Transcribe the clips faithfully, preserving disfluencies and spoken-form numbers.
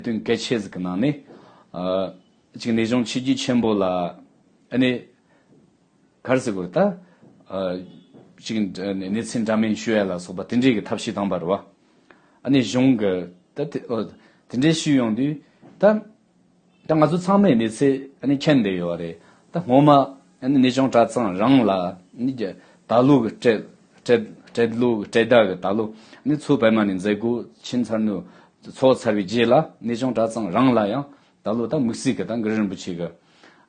དོན་གལ་ཆེ་ཟིག་གི་ནང་ནས་ཨ་ཅིག་གནས་ཆུང་ཆོས་བརྒྱུད་ཆེན་པོ་ལ་ཨ་ནི་ག་རེ་ཟེར་དགོས་རེད་ད། ཨ་ཅིག་གནས་ཚུལ་འདྲ་མིན་ཞུ་ཡ་ལ་སོགས་པ་དེ་འདྲའི་གི་ཐབས་ཤེས་བཏང་པ་རེད་བ། ཨ་ནི་གཞུང་གི་ད་དེ་ཨོ་དེ་འདྲའི་ཞུས་ཡོང་དུས་ད། ད་ང་ཚོ་ཚང་མས་གནས་ཚུལ་ཨ་ནི་མཁྱེན་བསྡད་ཡོད་རེད། ད་སྔོན་མ་ཨ་ནི་གནས་ཆུང་གྲྭ་ཚང་རང་ལ་ཨ་ནི་རྒྱ་ད་ལོ་གི་སྤྲད་སྤྲད་སྤྲད་ལོ་གི་སྤྲད་ཟླ་གི་ད་ལོ་ཨ་ནི་མཚོ་པདྨ་ནས་མཛད་སྒོ་ཕྱིན་ཚར་ནས་ཚོགས་ཚར་བའི་རྗེས་ལ་གནས་ཆུང་གྲྭ་ཚང་རང་ལ་ཡང་ད་ལོ་ད་དམིགས་བསལ་གི་ད་གུ་རུ་རིན་པོ་ཆེ་གི་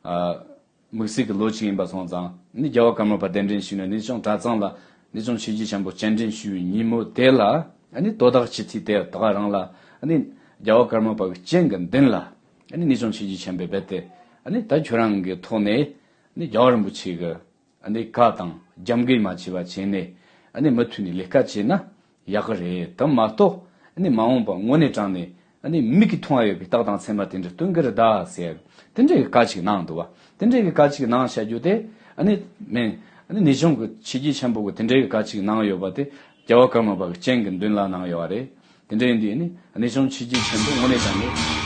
ཨ་དམིགས་བསལ་གི་ལོ་གཅིག་ཡིན་པ་སོང་ཙང་ནི་རྒྱལ་བ་ཀརྨ་པ་གདན་འདྲེན་ཞུས་ནས་གནས་ཆུང་གྲྭ་ཚང་ལ་གནས་ཆུང་ཆོས་བརྒྱུད་ཆེན་པོ་སྤྱན་འདྲེན་ཞུས་པའི་ཉིན་མོ་དེ་ལ་ཨ་ནི་དོ་བདག་སྤྱི་འཐུས་དེ་ད་ག་རང་ལ་ཨ་ནི་རྒྱལ་བ་ཀརྨ་པ་གི་སྤྱན་གི་མདུན་ལ་ཨ་ནི་གནས་ཆུང་ཆོས་བརྒྱུད་ཆེན་པོས་རྦད་དེ་ཨ་ནི་ད་ཁྱོད་རང་གི་ཐོག་ནས་ཨ་ནི་རྒྱལ་བ་རིན་པོ་ཆེ་གི་ཨ་ནི་བཀའ་དང་རྒྱབ་འགལ་མ་བྱས་པ་བྱས་ནས་ཨ་ནི་མུ་མཐུད་ནས་ལས་ཀ་བྱས་ན་ཡག་གི་རེད། དེ་མ་གཏོགས་ཨ་ནི་མ་འོངས་པ་དངོས་གནས་དྲང་ནས་ཨ་ནི་མིག་གིས་མཐོང་བ་ཡོད་པའི་རྟགས་དང་མཚན་མ་དེ་འདྲ་སྟོན་གི་རེད་ད་ཟེར་དེ་འདྲའི་གི་བཀའ་ཅིག་གནང་འདུག་བ། དེ་འདྲའི་གི་བཀའ་ཅིག་གནང་བྱ་རྒྱུ་དེ་ཨ་ནི་མིན་ཨ་ནི་གནས་ཆུང་གི་ཆོས་བརྒྱུད་ཆེན་པོ་གི་དེ་འདྲའི་གི་བཀའ་ཅིག་གནང་ཡོད་པ་དེ་རྒྱལ་བ་ཀརྨ་པ་གི་སྤྱན་གི་མདུན་ལ་གནང་ཡོད་བ་རེད། དེ་འདྲ་ཡིན་དུས་ཨ་ནི་གནས་ཆུང་ཆོས་བརྒྱུད་ཆེན་པོ་དངོས་གནས་དྲང་ནས་